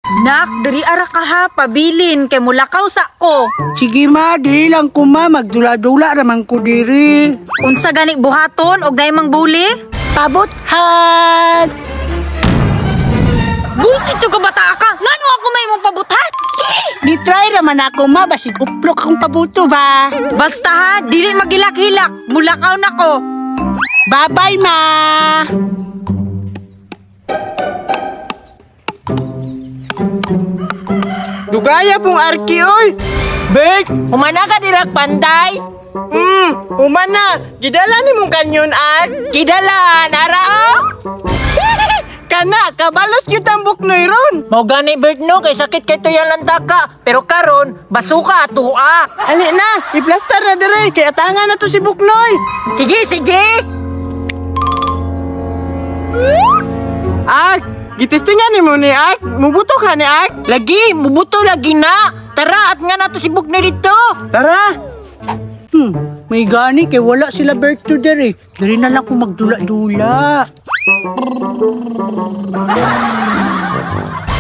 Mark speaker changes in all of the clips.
Speaker 1: Nak, diri ara ka ha, pabilin kay mulakaw sa ko.
Speaker 2: Sige ma, dili lang ko ma, magdula-dula raman ko diri.
Speaker 1: Unsa gani buhaton og naay mang buli?
Speaker 2: Pabuthan!
Speaker 1: Buisit jud ka bata ka. Ngano ako may mong pabuthan?
Speaker 2: Ni-try raman ako ma, basig uplok akong pabuto ba.
Speaker 1: Basta ha, dili magilak-hilak. Mulakaw na ko.
Speaker 2: Bye-bye ma!
Speaker 3: Dugaya pong arki oy.
Speaker 4: Bert, humana ka dirak panday.
Speaker 3: Humana. Gidala ni mong kanyon Ark.
Speaker 4: Gidala, nara oh.
Speaker 3: Kana, kabalos gyud ang buknoy ron.
Speaker 4: Mao gani Bert no, kay sakit kay tuyang lantaka. Pero karon, basuka atua.
Speaker 3: Ali na, iplastar na dire kay atangan na to si Buknoy.
Speaker 4: Sige, sige.
Speaker 3: Ark, gitestingan nimo ni Ark. Mubuto ka ni Ark.
Speaker 4: Lagi, mubuto lagi na. Tara, at nga nato si Buknoy dito.
Speaker 3: Tara.
Speaker 2: May gani kay wala sila Berto dere. Diri na lang ko magdula-dula.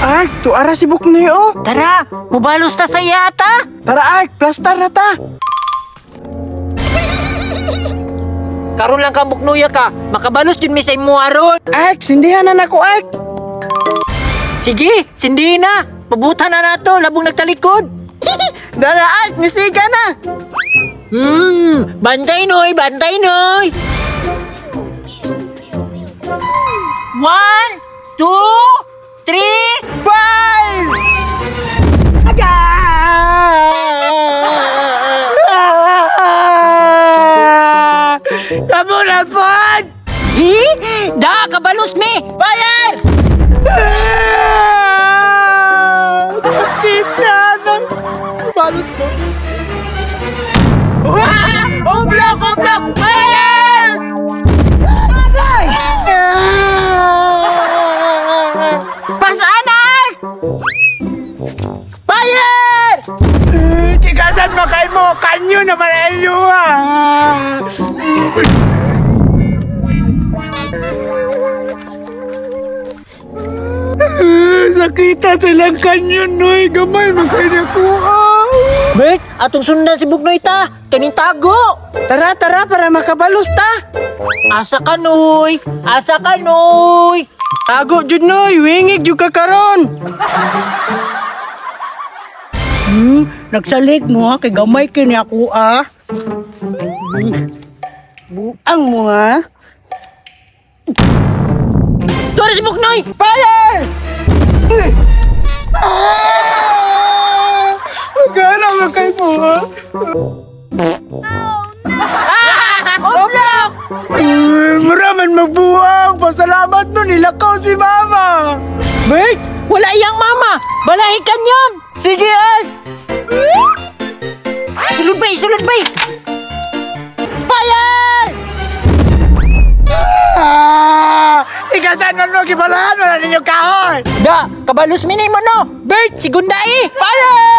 Speaker 3: Ark, tuara si Buknoy oh.
Speaker 4: Tara, mubalos ta sa iya ta.
Speaker 3: Tara Ark, plastar na ta.
Speaker 4: Karon lang ka Buknoya ka, makabalos jud mi sa imo aron.
Speaker 3: Ark, sindihan na nako Ark.
Speaker 4: Sige, sindihin na. Pabutan na nato, labong nagtalikod.
Speaker 3: Dara Ark, nisiga na.
Speaker 4: Bantay noy, bantay noy. 1, 2, 3,
Speaker 3: 5.
Speaker 2: Kamu na pod!
Speaker 4: Hi! Da, kabalos mi!
Speaker 3: Fire!
Speaker 2: Kita na! Balot mo!
Speaker 3: Oblak! Oblak! Fire! Pasaan, Ark! Fire!
Speaker 2: Tigasan mo kay mo! Kanyo naman ayo ah! Nakita silang kanyon, noy. Gamay, magkanakuha.
Speaker 4: Bert, atong sundan si Buknoy ta. Kaning tago.
Speaker 3: Tara, tara, para makabalos ta.
Speaker 4: Asa ka, noy. Asa ka, noy.
Speaker 3: Tago, jud, noy. Wingig, jud ka karon.
Speaker 2: Nagsalig mo ha, kay gamay kini ako ah. Buang mo ha.
Speaker 4: Tuwa si Buknoy!
Speaker 3: Fire!
Speaker 2: Magara man kay mo ha.
Speaker 4: Oblak!
Speaker 2: Muraman magbuang. Pasalamat mo, nilakaw si mama.
Speaker 4: Bert, wala iyang mama. Balahi kanyon.
Speaker 3: Sige, Ark!
Speaker 4: Sulod bay, sulod bay. Fire!
Speaker 2: Ikasan man mo, gibalahan mo na ninyo kahoy.
Speaker 4: Da, kabalos minimo no. Bert, sigunda eh.
Speaker 3: Fire!